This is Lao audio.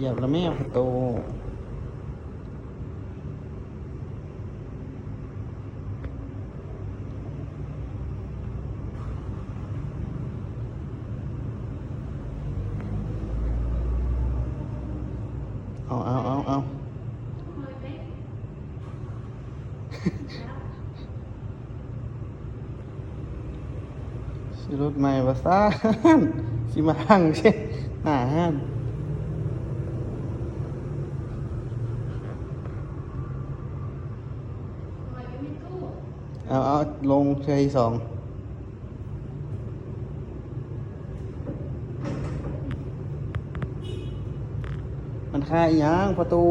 ຢຽບລະແມ່ປະຕູ. ເອົາ ເອົາ ເອົາ ເອົາ. ຊື້ລົດໃໝ່ວ່າຊັ້ນ ຊິມາທັງເຊ ໜ້າຮ້ານ. ເອົາ ເອົາ ລົງເທື່ອທີສອງ. ມັນຄ່າອີ່ຫຍັງປະຕູ?